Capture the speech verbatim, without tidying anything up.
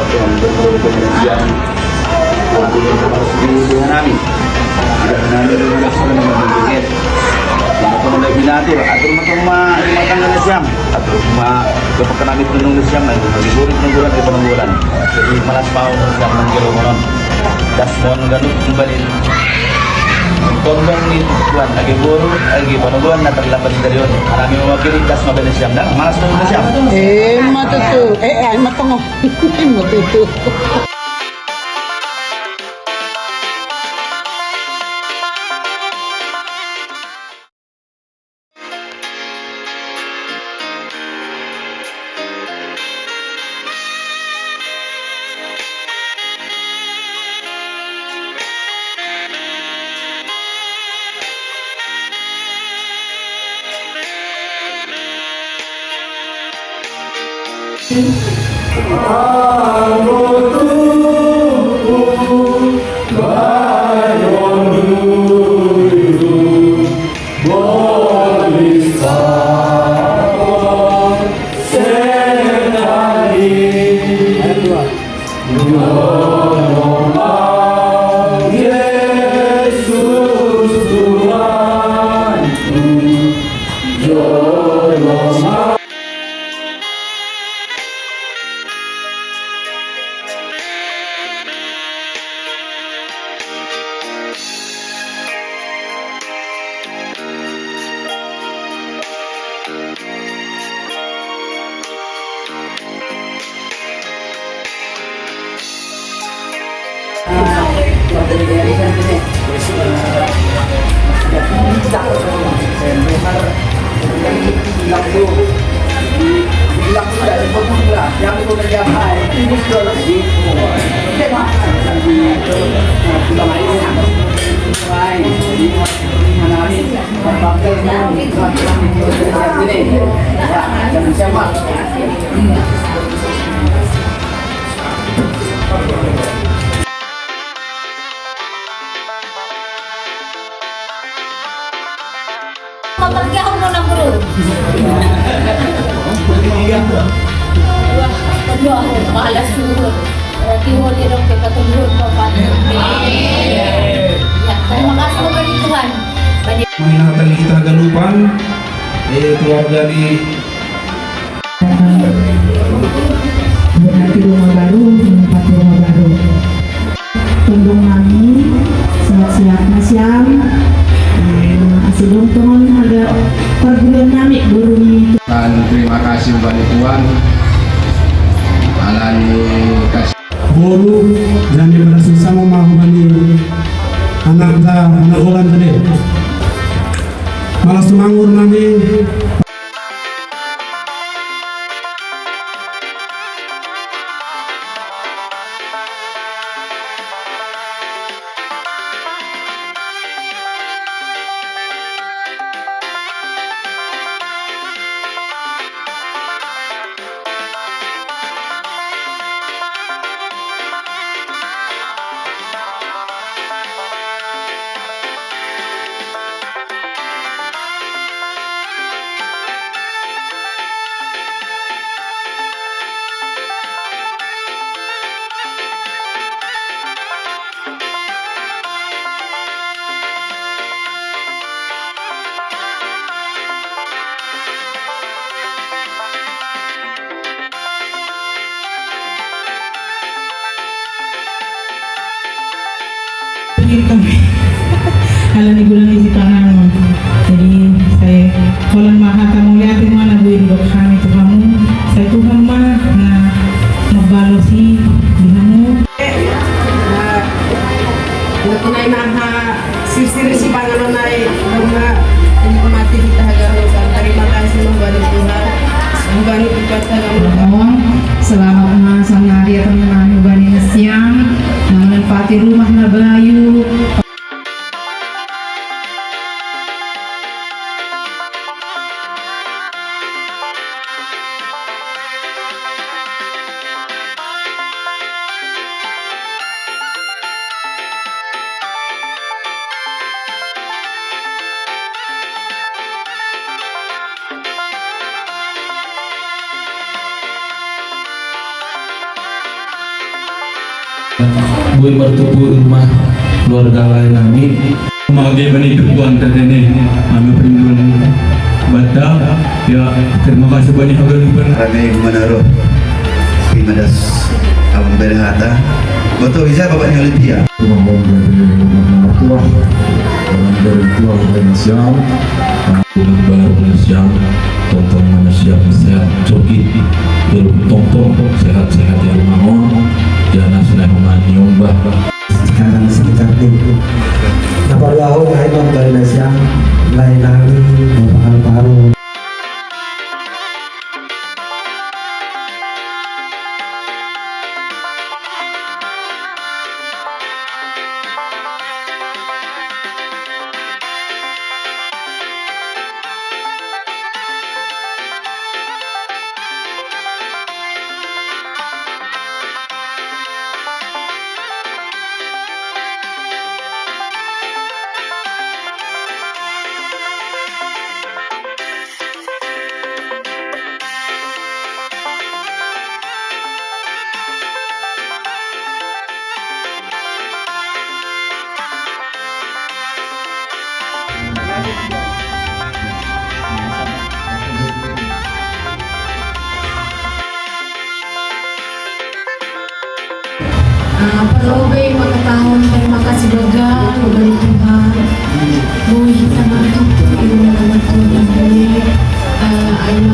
Siang. Ang tulong sa mga sumisihan namin. Hindi namin yung mga sila na magbibigay. Mga pamulay binati, at rumah rumah, rumah tangga na siyam. At rumah, kapag kanamit nung na siyam, ay magigurit ng bulan, ay pananggulan. Jadi, malas pa ako sa siyam ng kilo ko nun. Das mo ang ganun, ang balil. Ang tondong ni Juan, agi buru, agi pananggulan, na terlambat dari yun. Marami mga kilig, das mabilis siyam na, malas nung na siyam. Eh, matutu, eh, ay, matungo. Matutu. Mapagyaw mo na, bro. Wah, wah, malas mo. Berarti mo din ang pagkatulog pa pa. Amen. Ya, terima kasih kepada Tuhan. Banyak. Mga tagita Galupan, eh, keluarga di Berarti rumah baru, menempati rumah baru. Tondong nami, sehat-sehat na siyam. Eh, asi dong tongon harga perguruan nami, guru ni. Dan terima kasih bani Tuhan. Alani kasih. Boru, jani pada susah mau mau bani anak da, anak ulan tadi. Malas tumangur nami. Kami. Alam ni gulang isi tangan mo. Jadi, saya, walang mahata mo lihat yung mga nabuhay di kami to kamu. Saya Tuhan ma na magbalo si di kamu. Na, na tunay na ha, sirsiri si pangalan ay, na, hindi ko mati kita hagarosan. Terima kasih, Tuhan. Ang bani ipat hagarosan. Salamat na sa nari at ang mga bani na siyam, na manempati rumah na bayu. Bui mertupu rumah keluarga lain nami. Mage bani dukuan tetene, anu perinduan bata, ya, terima kasih banyak udah lupa. Rame menaruh pimadas abang berhata. Betul bisa Bapak Nyolipia. Rumah dari rumah mertua, orang dari tua Malaysia. Baru Malaysia, tonton Malaysia sehat, cokit, terus tonton sehat-sehat ya rumah on, jangan senang manyumbah. Sekarang sekitar itu. Napa dua tahun lain Malaysia, lain hari, mau paru-paru. Ah, perlu be maka tahun terima kasih baga kepada Tuhan. Bui sama itu ilmu pengetahuan bui, eh, ayo.